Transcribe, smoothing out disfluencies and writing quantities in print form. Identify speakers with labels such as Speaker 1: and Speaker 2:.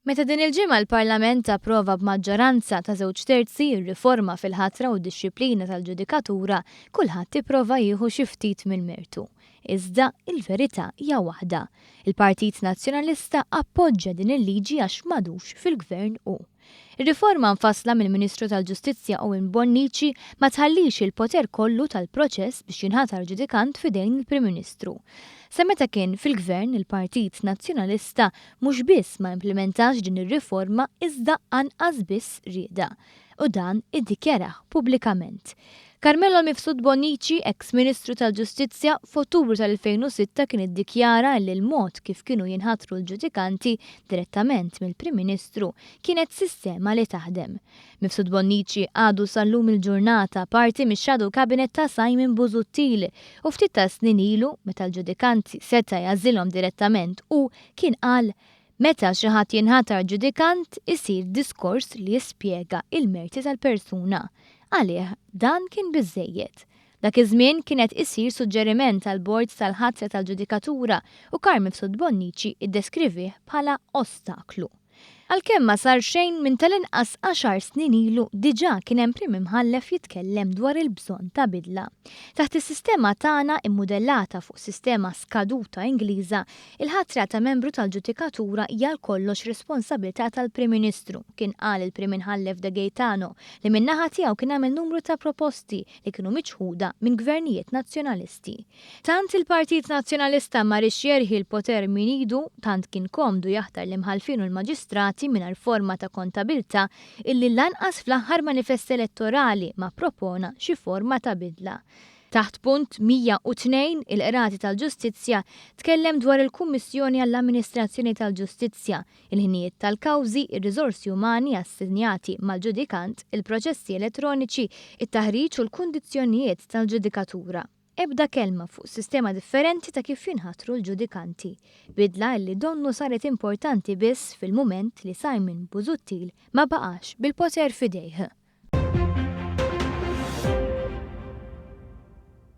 Speaker 1: Meta din il-ġimgħa l-Parlament approva b'maġġoranza ta' żewġ terzi r-riforma fil-ħatra u d-dixxiplina tal-ġudikatura, kulħadd ipprova jieħu xi ftit mill-mertu. Iżda, il-verità hija waħda. Il-Partit Nazzjonalista appoġġja din il-liġi għax m'għadux fil-Gvern hu. Ir-riforma mfassla mill-Ministru tal-Ġustizzja Owen Bonnici ma tħallix il-poter kollu tal-proċess biex jinħatar ġudikant f'idejn il-Prim Ministru. Sa meta kien fil-Gvern il-Partit Nazzjonalista mhux biss ma implimentax din ir-riforma iżda anqas biss riedha. U dan iddikjarah pubblikament. Carmelo Mifsud Bonnici, eks Ministru tal-Ġustizzja, f'Ottubru tal-2006 kien iddikjara li l-mod kif kienu jinħatru l-ġudikanti direttament mill-Prim Ministru kienet sistema li taħdem. Mifsud Bonnici għadu sal-lum il-ġurnata parti mix-shadow cabinet ta' Simon Busuttil u ftit tas-snin ilu, meta l-ġudikanti seta' jagħżilhom direttament hu, kien qal, Meta xi ħadd jinħatar ġudikant isir diskors li jispjega il-merti tal-persuna. Għalih dan kien biżżejjed. Dak iż-żmien kien qed isir suġġeriment għall-Bord tal-Ħatra tal-Ġudikatura u Carm Mifsud Bonnici iddeskrivih bħala ostaklu. Għalkemm ma sar xejn, minn tal-inqas għaxar snin ilu diġà kien hemm Prim Imħallef jitkellem dwar il-bżonn ta' bidla. Taħt is-sistema tagħna immudellata fuq sistema skaduta Ingliża, il-ħatra ta' membru tal-ġudikatura hija għal kollox responsabilità tal-Prim Ministru, kien qal il-Prim Imħallef De Gaetano li min-naħa tiegħu kien għamel numru ta' proposti li kienu miċħuda minn gvernijiet Nazzjonalisti. Tant il-Partit Nazzjonalista ma riedx jerħi l-poter minn idu, tant kien komdu jaħtar l-imħallfin u l-maġistrati mingħajr forma ta' kontabilità illi lanqas fl-aħħar manifest elettorali ma ppropona xi forma ta' bidla. Taħt punt 102, il-Qrati tal-Ġustizzja tkellem dwar il-Kummissjoni għall-Amministrazzjoni tal-Ġustizzja, il-ħinijiet tal-kawżi, ir-riżorsi umani assenjati mal-ġudikant, il-proċessi elettroniċi, it-taħriġ u l-kundizzjonijiet tal-ġudikatura. Ebda kelma fuq sistema differenti ta' kif jinħatru l-ġudikanti. Bidla illi donnu saret importanti biss fil-mument li Simon Busuttil ma baqax bil-poter f'idejh.